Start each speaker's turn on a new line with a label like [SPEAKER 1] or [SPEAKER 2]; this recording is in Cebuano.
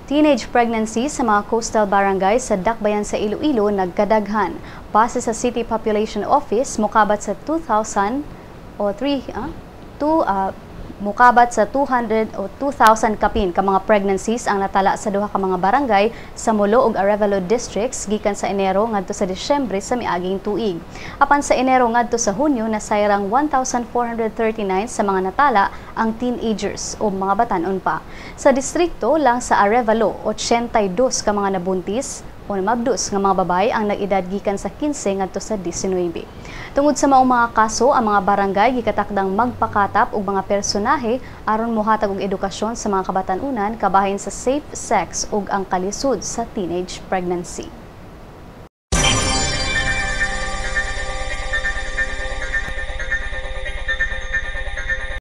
[SPEAKER 1] Teenage pregnancy sa mga coastal barangay sa Dakbayan sa Iloilo nagkadaghan. Base sa City Population Office, mukabat sa 2,000 o 3 2 mukabat sa 200 o 2,000 kapin ka mga pregnancies ang natala sa duha ka mga barangay sa Molo ug Arevalo districts gikan sa Enero ngadto sa Disyembre sa miaging tuig. Apan sa Enero ngadto sa Hunyo, nasayrang 1,439 sa mga natala ang teenagers o mga batanon pa. Sa distrikto lang sa Arevalo, 82 ka mga nabuntis o namabdos nga mga babae ang nag-edad gikan sa 15 ngadto sa 19. Tungod sa maong mga kaso, ang mga barangay gikatakdang magpakatap og mga personahe aron mohatag og edukasyon sa mga kabatan-unan kabahin sa safe sex ug ang kalisod sa teenage pregnancy.